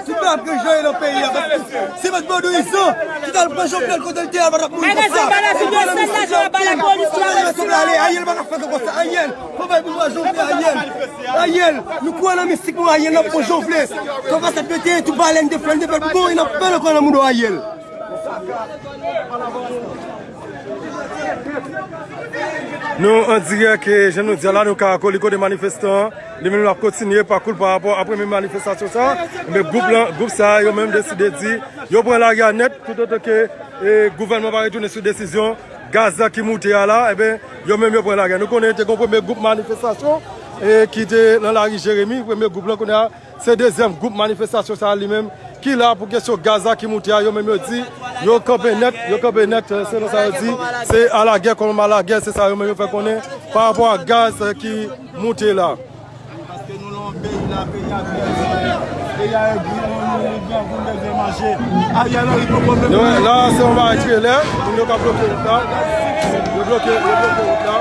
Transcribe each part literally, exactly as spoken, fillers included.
Tout bagay ap chanje nan peyi a, paske se mèt vodouyizan ki t al pran Jovenel kote l te a, pa t ap mouri konsa. Ariel pa ka fè konsa, Ariel. Fò bay pouvwa Jovenel, Ariel. Ariel, nou kwè nan mistik nou, Ariel, n ap pran Jovenel. Fò pa sa te te tou balèn te fè, l te fè bon, e n ap fè l ankò nan moun Ariel. Nou an dirèk, e, jan nou di a la, nou ka kole kote manifestan an. Li menm l ap kontinye pakou l pa rapò a premye manifestasyon sa. Men gwoup lan, gwoup sa a, yo menm deside di, yo pran lari a nèt, toutotan ke, e, gouvènman pa retounen sou desizyon gaz la ki moute a la, ebyen, yo menm yo pran lari a. Nou konnen te gen premye gwoup manifestasyon, e, ki te nan lari Jeremi, premye gwoup lan, kounye a, se dezyèm gwoup manifestasyon sa a li menm ki la pou kesyon gaz la ki moute a, yo menm yo di, yo kanpe nèt, yo kanpe nèt, e, selon sa yo di, se alagè kòm alagè, se sa yo menm yo fè konnen pa rapò a gaz, e, ki moute la. Paske nou nan yon peyi la, peyi a trè mal, peyi a egri, nou, nou, nou, nou, nou bezwen manje. Ariel Henry poko menm. Nou, la, se yon bagay trè lè, moun yo ka bloke wout la. Yo bloke, yo bloke wout la.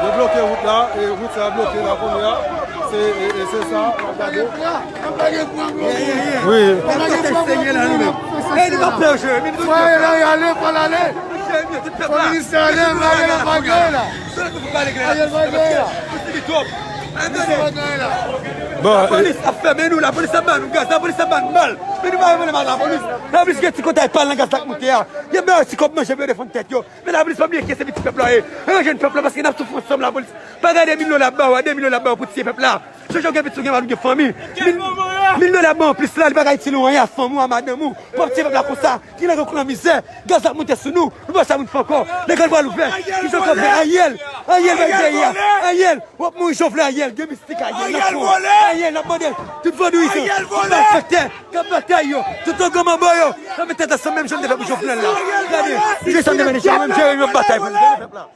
Yo bloke wout la, e wout sa bloke la kounye a. Se, e, e se sa, w ap gade. Wi. Fò l ale, fò l ale. Fò minis la ale, ale, pa gen la. Bon, lapolis ap fèmen nou, lapolis ap ba nou gaz, lapolis ap ba nou bal. Men nou pa reponn mal lapolis. Lapolis gen ti kontay pa l nan gaz la k moute a. Yo ba yo ti kòb manje pou yo defann tèt yo. Men lapolis pa bliye kiyès se pitit pèp la ye. Yo jwenn pèp la paske n ap soufri ansanm lapolis. Pa gade mil dola ba w a, de mil dola ba w pou tiye pèp la. Chonje w gen pitit ou gen mari w gen fanmi. Mil, mil dola ba w plis la, li pa ka itil ou anyen a fanmi w a madanm ou. Pou ap tiye pèp la konsa. Ki nèg yo k nan mizè. Gaz ap moute sou nou. Nou pa sa moun fè ankò. Lekòl pral ouvè. Ki jan w fè Ariel? Ariel bay dèyè. Ariel. W ap mouri Jovenel Ariel. Gen mistik Ariel. Ariel vòlè. Ariel n ap mande. Tout vodouyizan. Tout malfektè. K ap batay yo. Tout granmanbo yo. N ap met tèt ansanm menm jan n te fè pou Jovenel la. Gade. Jis an demen deja menm Jeremi ap batay pou nou. Gade pèp la.